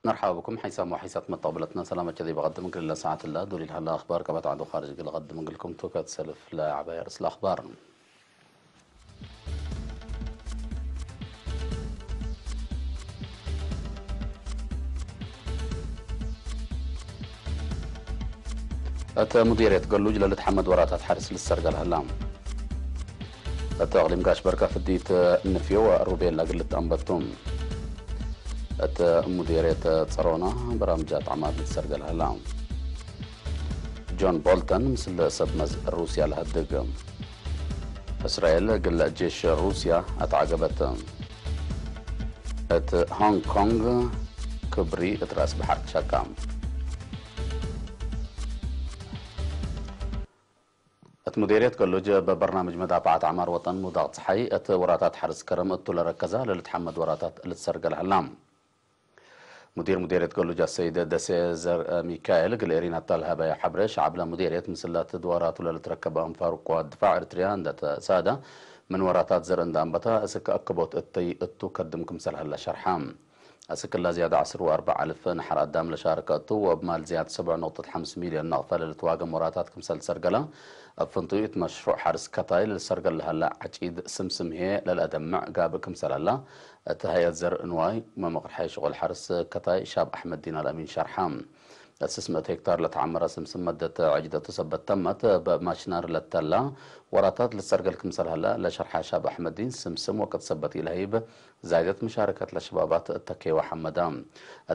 مرحبا بكم حيثما حيثت متقبلتنا سلامة كذي بقدم كل ساعة الله دوري الهلا أخبار كما تعدوا خارج كل قدم كلكم توكت سلف لا عباية رسل أخبار. እቲ ሙዲርየት ገሉጅ ለልትሐመድ ወራታት ሓርስ ልሰርገል ህላ። እቲ እቕሊም ጋሽ በርካ ፍዲት ንፍዮ ወሩቤላ ግልት ኣንበቱ። እቲ ሙዲርየት ጸሮና በራምጃት ዓማር ልሰርገል ህላ። ጆን ቦልተን ምስለ ሰብ መዝ ሩስያ ለህድግ። እስራኤል ግለ ጄሽ ሩስያ ኣትዓገበት። እቲ ሆንግ ኮንግ ክብሪ እቲ ራእሲ ባሕር ክሻካ። እቲ ሙዲርየት ገሉጅ በበርናምጅ መዳፍዓት ዓማር ወጠን ሙዳቕ ፀሓይ እቲ ወራታት ሓርስ ከረም እቱ ለረከዛ ለልትሓመድ ወራታት ልትሰርገል ህላ። ሙዲር ሙዲርየት ገሉጅ ኣሰይድ ደሴ ዘር ሚካኤል ግልኤሪና ታልሃባያ ሓብረ ሸዓብላ ሙዲርየት ምስላት ድዋራቱ ለልትረከብ ኣንፋር ቋ ድፋዕ ኤርትርያ እንደተሳዳ ምን ወራታት ዘር እንደ ኣንበታ እስክ ኣክቦት እተይ እቱ ከድም ክምሰል ሀላ ሸርሓ። እስክላ ዝያዳ ዓሰርተ ኣርባዕ ኣልፍ ንሓር ኣዳም ለሻርከ እቱ ወብማል ዝያድ ሰብዕ ነጥቢ ሓምስ ሚልዮን ናቕፋ ለልትዋገም ወራታት ክምሰል ሰርገላ ኣብ ፍንቱይ እቲ መሽሩዕ ሓርስ ከታይ ለሰርገል ለሃላ ዓጪድ ስምስም ሄ ለልኣደምዕ ጋብእ ክምሰል ኣላ። እቲ ሃየት ዘር እንዋይ መመቕርሓይ ሽቑል ሓርስ ከታይ ሻብ ኣሕመድ ዲን ኣልኣሚን ሸርሓ። ስስምእት ሄክታር ለተዓመረ ስምስም መደት ዕጅደቱ ሰበት ተመት በማሽናር ለተላ ወራታት ልሰርገል ክምሰል ሀላ ለሸርሓ ሻብ ኣሕመዲን ስምስም ወቅት ሰበት ኢለሂብ ዛይደት መሻረከት ለሸባባት እተኬዋ ሐመዳ።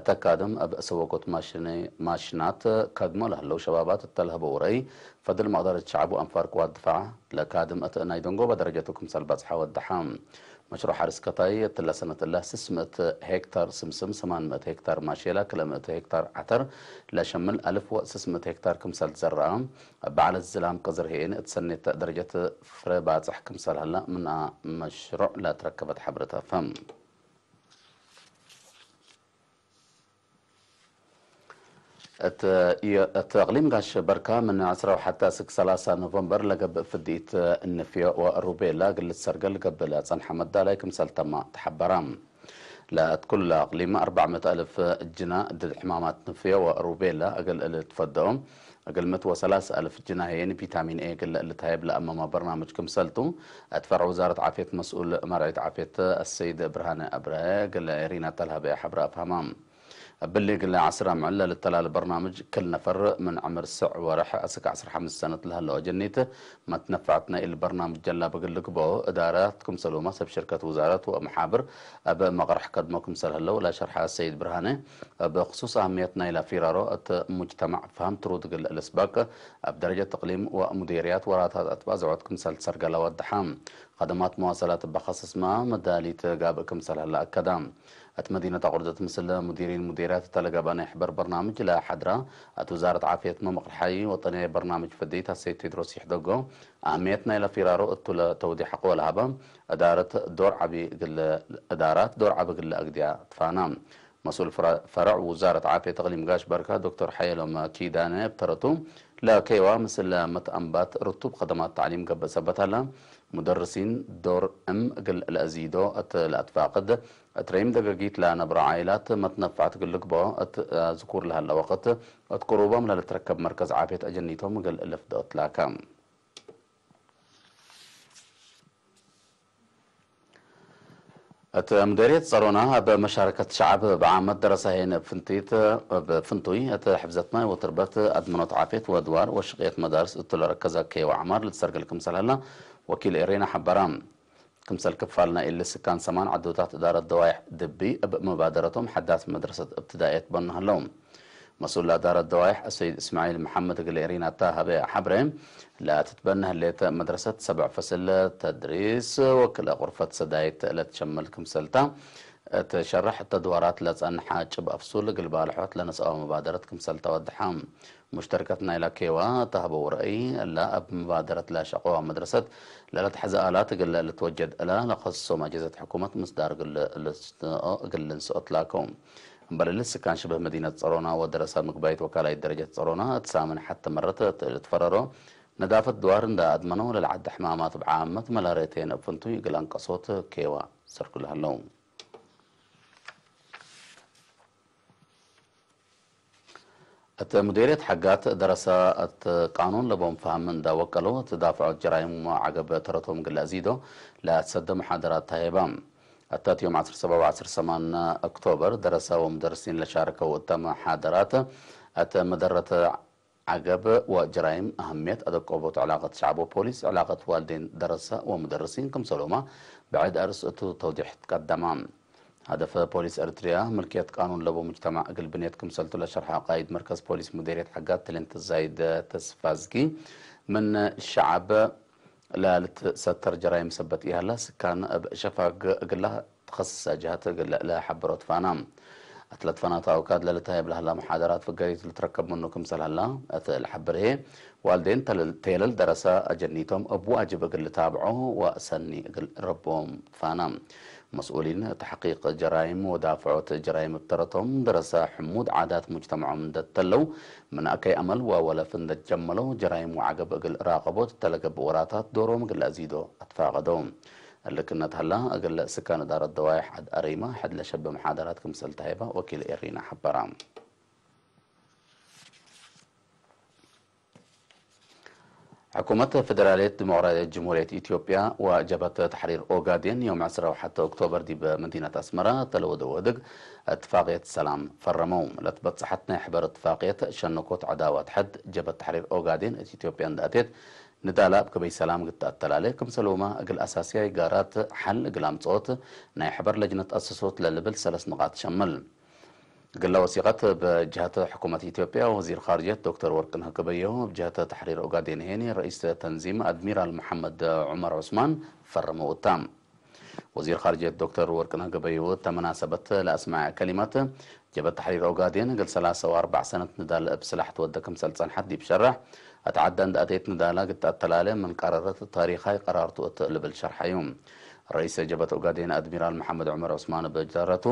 እተካድም ኣብ ሰወጎት ማሽነ-፣ ማሽናት ከድሞ ለህለው ሸባባት እተልህበው ረይ ፈድል መቕደረት ሸዓቡ ኣንፋር ቅዋት ድፋዕ ለካድም እቲ ናይ ደንጎባ ደረጀቱ ክምሰል ባጽሓ ወድሓ። መሽሮ ሓርስ ከታይ እትላ ሰነት እላ ስስምእት ሄክታር ስምስም ሰማንምእት ሄክታር ማሼላ ክለምእት ሄክታር ዓተር ለሸምል ኣልፍ ወ ስስምእት ሄክታር ክምሰል ዘረኣ በዓለት ዝላም ቅዝር ሄን እትሰኔት ደረጀት ፍረ ባጽሕ ክምሰል ሀላ ምንኣ መሽሩዕ ለትረከበት ሓብረት ኣፈም። እቲ እየ-፣ እቲ እቕሊም ጋሽ በርካ ምን ዕስራ ወሓተ እስክ ሰላሳ ኖቨምበር ለገብእ ፍድኢት እንፍዮ ወሩቤላ ግልት ሰርገል ገብእ ለጸንሐ መዳላይ ክምሰል ተማ ተሓበራ። ለእት ኩሉ እቕሊም ኣርባዕ መእት ኣልፍ ጅና ድድ ሕማማት ንፍዮ ወሩቤላ እግል ልትፈደኦ እግል ምእት ወሰላሳ ኣልፍ ጅና ሄን ቪታሚን ኤ እግል ልትሃየብ ለኣመማ በርናምጅ ክምሰልቱ እት ፈርዕ ውዛረት ዓፍየት መስኡል መርዒት ዓፍየት ኣሰይድ ብርሃነ ኣብርሀ እግል ሪና ተልሃበ ሓብረ ኣፍሃማ። እብሊ እግል ዓስር ኣምዕል ለልተላለ በርናምጅ ክል ነፈር ምን ዕምር ስዕ ወርሕ እስከ ዓስር ሓምስተ ሰነት ለሀለወ ጀኒት መትነፋዕት ናይ እል በርናምጅ ጀላብ እግል ልግበኦ እዳራት ክምሰልሁማ ሰብ ሽርከት ውዛረት ወመሓብር ኣብ መቕርሕ ከድሞ ክምሰል ህለው ለሸርሐ ሰይድ ብርሃነ ብክሱስ ኣህምየት ናይላ ፊራሮ እት ሙጅተማዕ ፋህም ትሩድ እግል ልስባቅ ኣብ ደረጀት እቅሊም ወሙዴርያት ወራታት ኣትባዝዖት ክምሰል ትሰርገላ ወድሓ። ኸደማት መዋሰላት በኸስስማ መዳሊት ጋብእ ክምሰል ህላ ኣከዳ። እት መዲነት ኣቑርደት ምስል ሙዲሪን ሙዲርያት እተለጋባ ናይ ሕበር በርናምጅ ለሓድራ፣ እት ውዛረት ዓፍየት መመቕርሓይ ወጠንያይ በርናምጅ ፍድይት ኣሰይድ ቴድሮስ ይሕደጎ፣ ኣህምየት ናይ ለፊራሮ እቱ ለተውዲሕ ኣቕወ ለሃባ፣ እዳረት ዶር ዓቢ ግለ፣ እዳራት ዶር ዓቢ ግለ ኣግድያ ትፋና። መስኡል ፍረ-፣ ፈረዕ ውዛረት ዓፍየት እቕሊም ጋሽ በርካ ዶክተር ሓየሎም ኪዳነ ብተረቱ፣ ለከይዋ ምስል መትኣንባት ርቱብ ኸደማት ታዕሊም ገብእ ሰበት ኣላ፣ ሙደርሲን ዶር እም እግል ለእዚዶ እት ለኣትፋቅድ፣ እት ረይም ደገጊት ለነብረ ዓይላት መትነፋዕት እግል ልግበኦ እት ኣዝኩር ለሀለ ወቅት፣ እት ቅሩቦም ለልትረከብ መርከዝ ዓፍየት ኣጀኒቶም እግል ልፍደኦ ትላከ። እት ምደርየት ጸሮና ኣብ መሻረከት ሸዓብ ብዓመት ደረሳ ሄን እብ ፍንቲት፣ እብ ፍንቱይ እት ሕፍዘት ማይ ወትርበት ኣድመኖት ዓፍየት ወድዋር ወሽቅየት መዳርስ እቱ ለረከዘ ከይወ ዓማር ልትሰርግል ክምሰል ህላ ወኪል ኤሬና ሐበራ። ክምሰል ክፋል ናይ እሊ ስካን ሰማን ዓዶታት እዳረት ደዋይሕ ድቢ እብ መባደረቶም ሐዳስ መድረሰት እብትዳእየት በኑ ህለው። መስኡል እዳረት ደዋይሕ ሰይድ እስማዒል መሐመድ እግል ኤሪናታ ሀበ ሐብረ፣ ለትትበነ ህሌት መድረሰት ሰብዕ ፈስል ተድሪስ ወክልኤ ቁርፈት ሰዳይት ለትሸምል ክምሰልታ እት ሸርሕ ተድዋራት ለጸንሐ ጭብ ኣፍሱል እግል ባልሖት ለነስአወ መባደረት ክምሰልታ ወድሓ። ሙሽተርከት ናይላ ኬዋ ተህበው ረእይ እላ እብ መባደረት ለሸቀዋ መድረሰት ለለትሐዘ ኣላት እግል ልትወጀድ እላ ለኸስሶም ኣጀዘት ሕኩመት ምስዳር እግል ልንስኦ እግል ልንስኦ ትላከው። እምበል እሊ ስካን ሽብህ መዲነት ጸሮና ወደረሳ ምግባይት ወካላይት ደረጀት ጸሮና እት ሳምን ሐተ መረት እት ልትፈረሮ ነዳፈት ድዋር እንዳ ኣድመኖ ለልዓደ ሕማማት ብዓመት መላርየተየን እብ ፍንቱይ እግል ኣንቀሶት ኬዋ ሰርጉ ለሀለው። እቲ ሙዴርየት ሓጋት ደረሳ እቲ ቃኑን ለቦም ፋህም እንዳወቀሎ እቲ ዳፍዖት ጀራይም ዓገብ ተረቶም ግለ ዚዶ ለተሰደ መሓደራት ታሄባ። ኣታትዮም ዓሰርተ ሰባብ ዓሰርተ ሰማን ኦክቶበር ደረሳ ወምደርሲን ለሻርከው እተ መሓደራት እቲ መደረተ ዓገብ ወጀራይም ኣህምየት ኣደቆቦት ዕላቀት ሸዓቦ ፖሊስ ዕላቀት ዋልዴን ደረሳ ወምደርሲን ክምሰሎማ ብዕድ ኣርስ እቱ ተውዲሕ ትቀደማ። هدف بوليس إريتريا ملكية قانون لبو مجتمع أقل بنيت كمسلتو لشرح قائد مركز بوليس مديرية حقات تلنت زايد تسفازقي من الشعب لا لتستر جرائم سبت إيهلا سكان بشفاق أقلا تخصص جهات أقلا لا حبروت فانا أتلت فانا تاوكاد للتهيب لهلا محاضرات فقريت لتركب منو كمسل هلا أتل حبره والدين تلل تيلل درسا أجنيتهم أبو واجب أقل تابعو وأسني أقل ربهم فانا مسؤولين تحقيق جرائم ودافعوت جرائم ابترتهم درس حمود عادات مجتمعهم دتلو من أكي أمل وولف دتجملو جرائم وعقب أقل راقبوت تلقب وراتات دورهم أقل أزيدو أتفاقدو اللي كنا تهلا أقل سكان دار الدوايح عد أريما حد لشب محاضرات كمسل تهيبة وكيل إيرينا حبرام. ሕኩመት ፈደራልየት ዲሞክራሲያዊት ጅምሁርየት ኢትዮጵያ ወጀብሀት ተሕሪር ኦጋዴን ዮም ዕስራ ወሓደ ኦክቶበር ዲብ መዲነት ኣስመራ ተለወደ ውህድግ እትፋቅየት ሰላም ፈረመው። ለትበጽሐት ናይ ሕበር እትፋቅየት ሸነኮት ዕዳዋት ሕድ ጀብሀት ተሕሪር ኦጋዴን እት ኢትዮጵያ እንዳእቴት ንዳላ እብ ገበይ ሰላም ግትኣተላለ ክምሰልውማ እግል ኣሳስያይ ጋራት ሓል እግል ኣምጽኦት ናይ ሕበር ለጅነት ኣሰሶት ለልብል ሰለስ ንቃት ሸምል። ግለ ወሲቀት ብጅሀት ሕኩመት ኢትዮጵያ ወዚር ኻርጀት ዶክተር ወርቅነህ ገበየሁ፣ ብጅሀት ተሕሪር ኦጋዴን ሄኒ ረኢስ ተንዚም ኣድሚራል መሐመድ ዑመር ዑስማን ፈረመው እታ። ወዚር ኻርጀት ዶክተር ወርቅነህ ገበየሁ እተ መናሰበት ለኣስማዐ ከሊመት፣ ጀበት ተሕሪር ኦጋዴን እግል ሰላሳ ወኣርባዕ ሰነት ንዳል እብ ስላሕ ትወደ ክምሰል ጸንሐት ዲብ ሸርሕ፣ እት ዓዳ እንዳ ኣተየት ንዳላ ግጣ ኣተላለ ምን ቀረረት ታሪኻይ ቀራርቱ እት ልብል ሸርሐዩ። ረኢስ ጀበት ኦጋዴን ኣድሚራል መሐመድ ዑመር ዑስማን በጃረቱ፣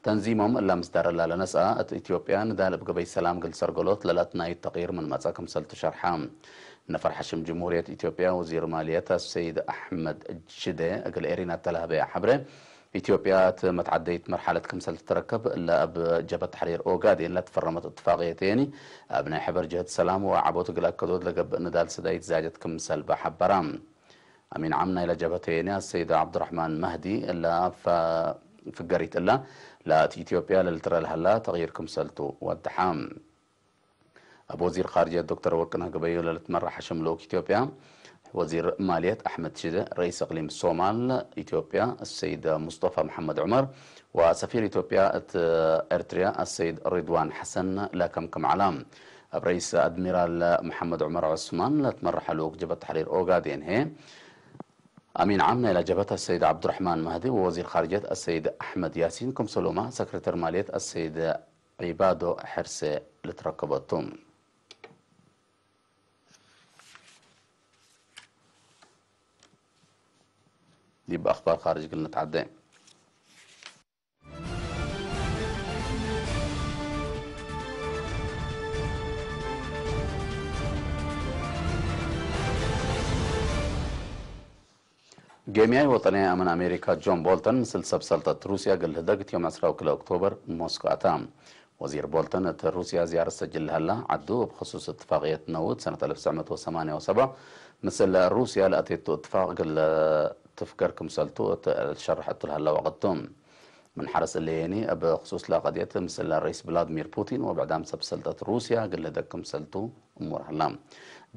ተንዚሞም እላ ምስዳር እላ ለነስኣ፣ እት ኢትዮጵያ ንዳል እብ ገበይ ሰላም ግል ሰርገሎት ለላት ናይ ተቕይር ምን መጸ ክምሰልቱ ሸርሓ። ነፈር ሓሽም ጅምሁርየት ኢትዮጵያ ወዚር ማልየት ኣሰይድ ኣሕመድ ሽደ እግል ኤሪና እተላህበያ ሓብረ፣ ኢትዮጵያ እት መትዓደይት መርሓለት ክምሰል ትትረከብ እላ እብ ጀበት ተሕሪር ኦጋዴን ለትፈረመት እትፋቅየት የኒ፣ ኣብ ናይ ሕበር ጅህት ሰላም ወዓቦት እግል ኣከዶት ለገብእ ንዳል ስዳይት ዛጀት ክምሰል በሓበራ። ኣሚን ዓም ናይላ ጀብሀት የኒ ኣሰይድ ዓብዱራሕማን መህዲ እላ ፍገሪት እላ ላእቲ ኢትዮጵያ ለልትረ ለሀላ ተቕይር ክምሰልቱ ወድሓ። ኣብ ወዚር ኻርጅየት ዶክተር ወርቅነህ ገበየሁ ለልትመራሕ ሽም ልኡክ ኢትዮጵያ ወዚር ማልየት ኣሕመድ ሽደ፣ ረኢስ እቅሊም ሶማል ኢትዮጵያ ኣሰይድ ሙስጠፋ መሐመድ ዑመር ወሰፊር ኢትዮጵያ እት ኤርትርያ ኣሰይድ ሪድዋን ሐሰን ለከምክም ዓላ። ኣብ ረኢስ ኣድሚራል መሐመድ ዑመር ዑስማን ለትመራሕ ልኡክ ጀበት ተሕሪር ኦጋዴን ሄ ኣሚን ዓም ናይላ ጀብሀት ኣሰይድ ዓብዱራሕማን ማህዲ ወወዚር ኻርጀት ኣሰይድ ኣሕመድ ያሲን፣ ክምሰሎማ ሰክረተር ማልየት ኣሰይድ ዒባዶ ሕርሴ ልትረከበቱ። ዲብ ኣኽባር ኻርጅ ግል ንትዓደ። ጌምያይ ወጠንያይ ኣመን ኣሜሪካ ጆን ቦልተን ምስል ሰብ ሰልጠት ሩስያ ግል ህደግ እቲ ዮም ዕስራ ወክልተ ኦክቶበር ሞስኮ ኣታ። ወዚር ቦልተን እቲ ሩስያ ዝያረት ሰጅል ለሀላ ዓዱ እብ ክሱስ እትፋቅየት ነውት ሰነት ኣልፍ ትስዕ መቶ ሰማንያ ወሰብዓ ምስል ሩስያ ለኣቴቱ እትፋቅ ግል ትፍገር ክምሰልቱ እት ሸርሐቱ ለሀላ ወቅቱ። ምን ሐረስ እለ የኒ እብ ክሱስ ላቀድየት ምስል ረኢስ ቭላድሚር ፑቲን ወብዕዳም ሰብ ሰልጠት ሩስያ ግል ህደግ ክምሰልቱ እሙር ሀላ።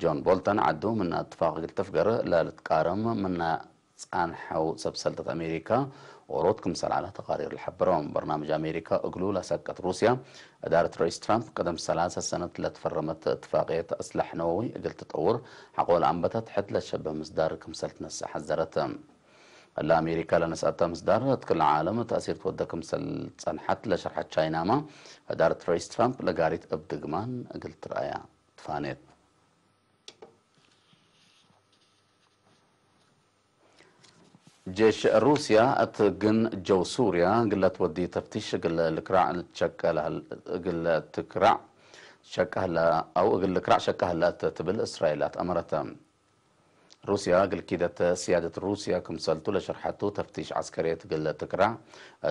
ጆን ቦልተን ዓዱ ምና እትፋቅ ግል ትፍገር ለልትቃረም ምና ጻንሐው ሰብ ሰልጠት ኣሜሪካ ኦሮት ክምሰል ዓላ ተቃሪር ለሐበረው። በርናምጅ ኣሜሪካ እግሉ ለሰቀት ሩስያ እዳረት ረኢስ ትራምፕ ቅደም ሰላሳ ሰነት ለትፈረመት እትፋቅየት ኣስላሕ ነወዊ እግል ትጠውር ሐቆ ለኣንበተት ሕድ ለትሸበህ ምስዳር ክምሰል ትነስእ ሐዘረት። እለ ኣሜሪካ ለነስኣታ ምስዳር እት ክለ ዓለም ተእሲር ትወደ ክምሰል ጸንሐት ለሸርሐት ቻይናማ፣ እዳረት ረኢስ ትራምፕ ለጋሪት እብ ድግማን እግል ትረአያ ትፋኔት። ጄሽ ሩስያ እት ግን ጀው ሱርያ ግለት ወዲ ተፍቲሽ እግል ልክራዕ ሸቀ ለህል-፣ እግል ትክራዕ ሸቀ ህለ፣ ኣው እግል ልክራዕ ሸቀ ህለ እት ትብል እስራኤል ኣትኣመረተ። روسيا قل كيدت سيادة روسيا كمسلتو لشرحتو تفتيش عسكرية قل تكرع.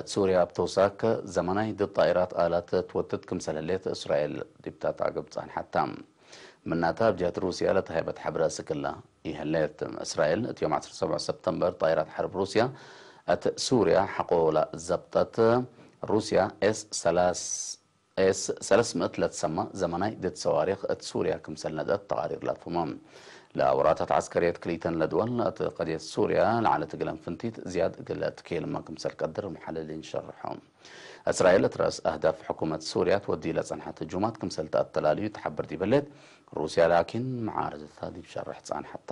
سوريا بتوساك زمناي ضد طائرات آلات توتت كمسل هليت إسرائيل دبتات عقب صان حتى. مناتا بجهة روسيا لتهيبت حبرا سكلا إهليت إسرائيل يوم عشرة سبعة سبتمبر طائرات حرب روسيا أت سوريا حقولا زبطت روسيا إس ثلاث إس ثلاثمائة ለትሰማ ዘመናይ ድት ሰዋሪኽ እት ሱርያ ክምሰል ነድአት ተቓሪር ላትፉመ። ለአውራታት ዓስከርየት ክልኢተን ለድወል እት ቀድየት ሱርያ ለዓለት እግለን ፍንቲት ዝያድ እግል እትኬልማ ክምሰል ቀድር መሓለሊን ሸርሖም። እስራኤል እት ረእስ አህዳፍ ሕኩመት ሱርያ ትወዲ ለጸንሐት ህጁማት ክምሰል ተአተላልዩ ትሓብር ዲበሌት ሩስያ ላኪን መዓረዝታ ዲብ ሸርሕ ጻንሐታ።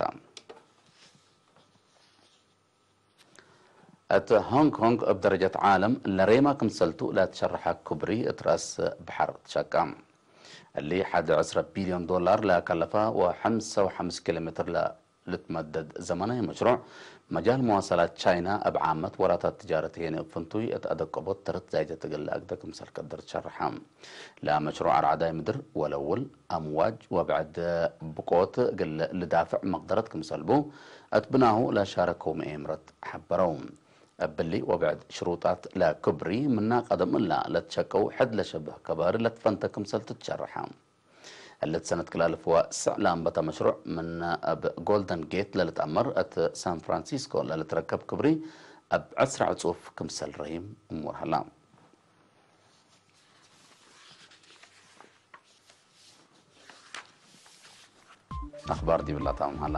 እት ሆንግ ኮንግ እብ ደረጀት ዓለም ለሬማ ክምሰልቱ ለትሸረሐ ኩብሪ እት ረእስ በሐር ትሸቀ። እሊ ሐድ ዕስረ ቢልዮን ዶላር ለከለፋ ወሐምሳ ወሐምስ ኪሎ ሜትር ለልትመደድ ዘመናይ መሽሩዕ መጃል መዋሰላት ቻይና እብ ዓመት ወራታት ትጃረት ሄነ እብ ፍንቱይ እት አደቀቦት ተረት ዛይደት እግል ለአግደ ክምሰል ቀድር ትሸረሐ። ለመሽሩዕ አርዓዳይ ምድር ወለውል አምዋጅ ወብዕድ ብቆት እግል ልዳፍዕ መቅደረት ክምሰልቡ እት ብናሁ ለሻረከው መኤምረት ሐበረው። እብሊ ወብዕድ ሽሩጣት ለክብሪ ምና ቀደም እላ ለትሸቀው ሕድ ለሸብህ ከባሪ ለትፈንተ ክምሰል ትትሸርሐ። እለት ሰነት ክላልፍዋ ስዕ ለአንበተ መሽሩዕ ምን እብ ጎልደን ጌት ለልትአመር እት ሳን ፍራንሲስኮ ለልትረከብ ክብሪ እብ ዕስራ ዕጹፍ ክምሰል ረሂም እሙር ሀላ። አኽባር ዲብላታም ሀላ።